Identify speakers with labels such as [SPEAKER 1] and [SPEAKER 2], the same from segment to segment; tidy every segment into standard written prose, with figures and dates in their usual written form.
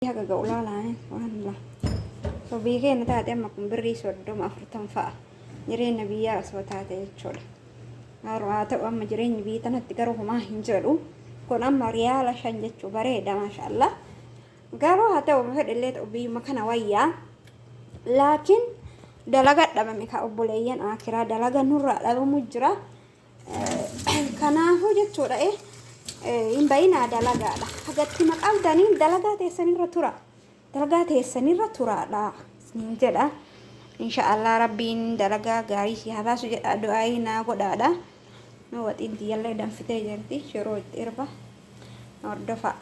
[SPEAKER 1] Haga ga'u laalaa subhaanallah. So biyya keenya taate amma kun birrii 30 40 fa'a jireenya biyyaa osoo taate jechuudha. Garuu haa ta'u, amma jireenyi biyya tanatti garuu homaa hin jedhu. Kun amma riyaala 5 jechuu bareeda, maashaallah. Garuu haa ta'u, fedhe illee ta'u biyyuma kana wayyaa. Laakiin dalaga dhabame ka obboleeyyan akiraa, dalaga nurraa dhabamu jira. Kanaafuu jechuudha, hin bayinaa, dalagaadha. Hagatti maqabdanii dalagaa teessanirra tura. Dalagaa teessanirra turaadha. Isiniin jedha. Inshaallah Rabbiin dalagaa gaarii si haa baasu jedha, du'aayii naa godhaadha. Nu waxiin tiyyallee danfitee jirti. Shiroo itti irba. Hordofaa.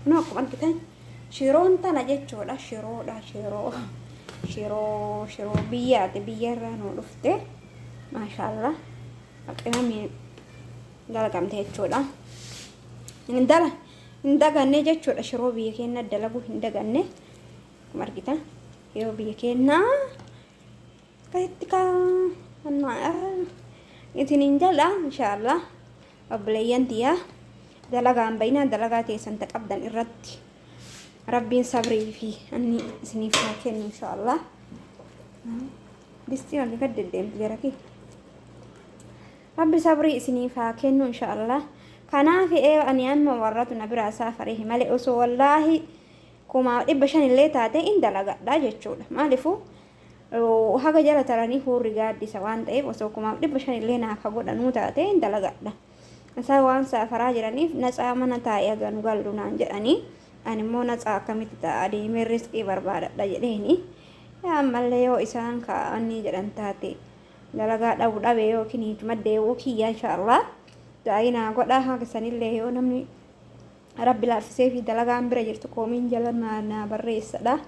[SPEAKER 1] Nu akkuma argitan shiroon tana jechuudha. Shiroodha, shiroo. Shiroo shiroo biyyaati, biyyarraa nu dhufte. Maashaallah. Qimamii dalagamte jechuudha. Hin dala hin daganne jechuudha, shiroo biyya keenya dalaguu hin daganne. Akkuma argitan yeroo biyya keenyaa akkasitti kaa isiniin jedha. Inshaallah obboleeyyan tiyyaa, dalagaan bayinaa, dalagaa teessan ta qabdan irratti Rabbiin sabrii fi anni isiniif haa kennu inshaallah. Distiin olii gad deddeemti jara kee. Rabbi sabrii isiniif haa kennu inshaallah. Kanaaf ani amma warratu na biraa saafaree malee osoo wallaahi 500,000 illee taate in dalagadha jechuudha. Maaliifuu haga jala taranii huurri gaaddisa waan ta'eef, osoo 500,000 illee naaf ha godhanuu taate in dalagadha. Isaan waan saafaraa jiraniif natsaa mana taa'ee haga nu gallu naan jedhanii, ani immoo natsaa akkamitti ta'a, deemee riskii barbaadadha jedheeni. Ammallee yoo isaan kaa'anii jedhan taate dalagaa dhabu dhabe yookiin hiikuma deebi'uu kiyya inshaallah. Du'aayii naa godhaa. Haga sanillee yoo namni Rabbi laaffisee fi dalagaan bira jirtu koomiin jala naa barreessadha.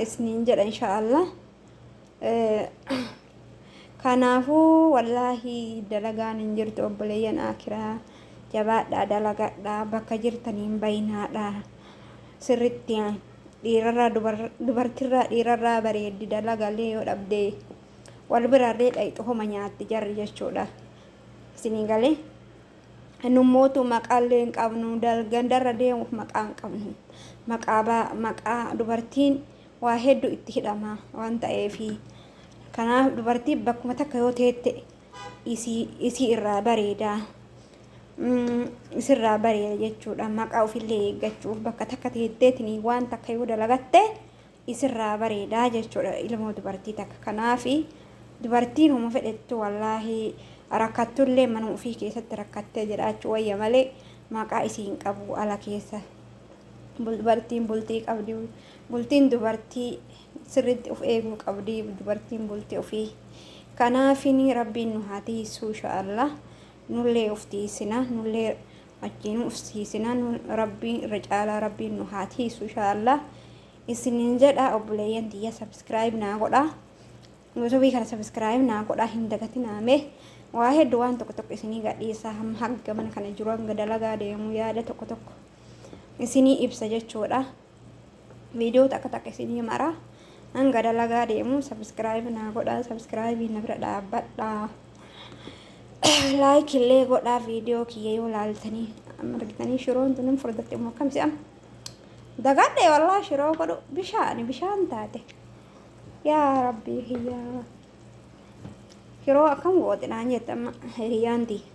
[SPEAKER 1] Isniin jedha inshaallah. Kanaafuu wallaahi dalagaan hin jirtu obboleeyyan akiraa, jabaadhaa, dalagadhaa, bakka jirtaniin bayinaadha. Sirritti dhiirarraa, dubartirraa dhiirarraa bareeddi, dalagallee yoo dhabde wal biraallee dhayxu homa nyaatti jarri jechuudha. Isinii galee nummootu maqaallee hin qabnu, gandarra deemuuf maqaa hin qabnu. Maqaa maqaa dubartiin waa hedduu itti hidhama waan ta'eefi. Kanaaf dubartiin bakkuma takka yoo teette isii irraa bareeda. Isirraa bareeda jechuudha. Maqaa ofillee eeggachuuf bakka takka teetteetiin waan takka yoo dalagatte isirraa bareeda jechuudha ilmoo dubartii takka. Kanaafi dubartiin homa fedhettu wallaahi rakkattullee mana ofii keessatti rakkattee jiraachuu wayya malee maqaa isii hin qabu ala keessa. Dubartiin bultii qabdi. Bultiin dubartii sirriitti of eeguu qabdi dubartiin bultii ofii. Kanaafini Rabbiin nu haa tiisuu inshaallah. Nullee of tiisina, nullee achiinuu of tiisina, Rabbiin irra caalaa Rabbiin nu haa tiisu inshaallah. Isiniin jedha obboleeyyan tiyya, subscribe naa godhaa. YouTubeii kana subscribe naa godhaa, hin dagatinaa mee. Waa hedduu waan tokko tokko isinii gadhiisaa, hamma hanga mana kana jiru hanga dalagaa deemu yaada tokko tokko isinii ibsa jechuudha. Viidiyoo takka takka isinii mara. Hanga dalagaa deemu subscribe naa godhaa, subscribe na bira dhaabbadhaa. Like illee godhaa viidiyoo kiyya yoo laaltanii. Amma argitanii shiroon tun hin furdatte immoo akkam si'am. Dagadhe wallaa shiroo godhu, bishaani bishaan taate. Yaa Rabbii kiyyaa. Shiroo akkam goote naan jette amma hiriyyaan tiyya.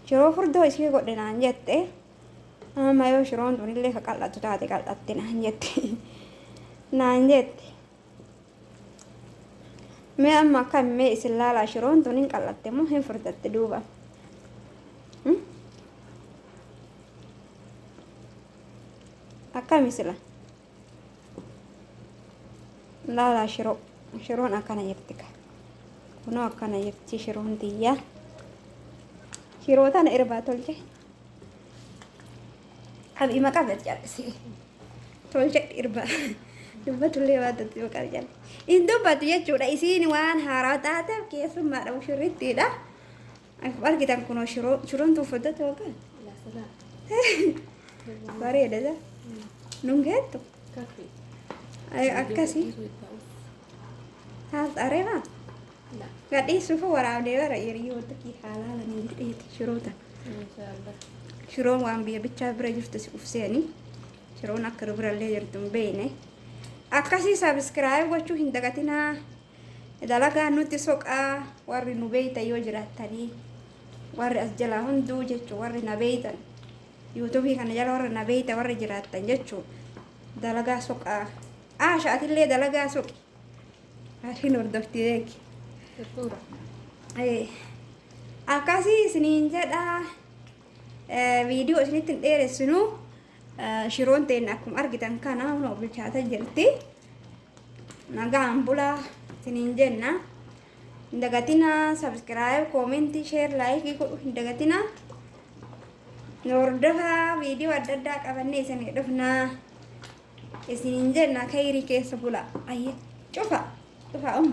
[SPEAKER 1] Shiroo furdoo isii godhe naan jette. Amma yoo shiroon tun illee ka qal'attu taate qal'atte naan jette. Naan jette. Mee amma akkam, mee isin laalaa, shiroon tun hin qal'atte moo hin furdatte duuba? Akkami sila? Laalaa shiroo. Shiroon akkana jirti ka. Kunoo akkana jirti shiroon tiyya. Shiroo tana irbaa tolche. Qabii maqaa gad callisee. Tolche irbaa. Dubbatullee waan tatti maqaa callisee. Hin dubbatu jechuudha. Isiin waan haaraa taateef keessummaadha, mushurrittiidha. Akkuma argitan kunoo shiroo, shiroon tun furdate waggaa. Bareeda jaa. Nun geettu. Akkasii. Haal xareemaa. Gadhiisuuf waraabdee bara hiriyoota kee haalaalanii jedheeti shiroo tana. Shiroon waan biyya bichaa bira jirtu si ufseeni. Shiroon akka nu birallee jirtu hin beekne. Akkasii subscribe gochuu hin dagatinaa. Dalagaa nutti soqaa warri nu beeytan yoo jiraattanii warri as jalaa hunduu jechuu warri na beeytan yuutuubii kana jala warri na beeytan warri jiraattan jechuu dalagaa soqaa. Aasha atillee dalagaa soqi. Ashiin hordofti beeki.
[SPEAKER 2] Tuttuura.
[SPEAKER 1] Akkasii isiniin jedha. Viidiyoo isinitti hin dheeressinu. Shiroon teenya akkuma argitan kana hunoo bilchaata jirti. Nagaan bulaa isiniin jenna. Hin dagatinaa subscribe, comment, share, like godhu hin dagatinaa. Nu hordofaa viidiyoo adda addaa qabannee isinii dhufnaa. Isiniin jenna kayrii keessa bula. Ayyee cufa cufa.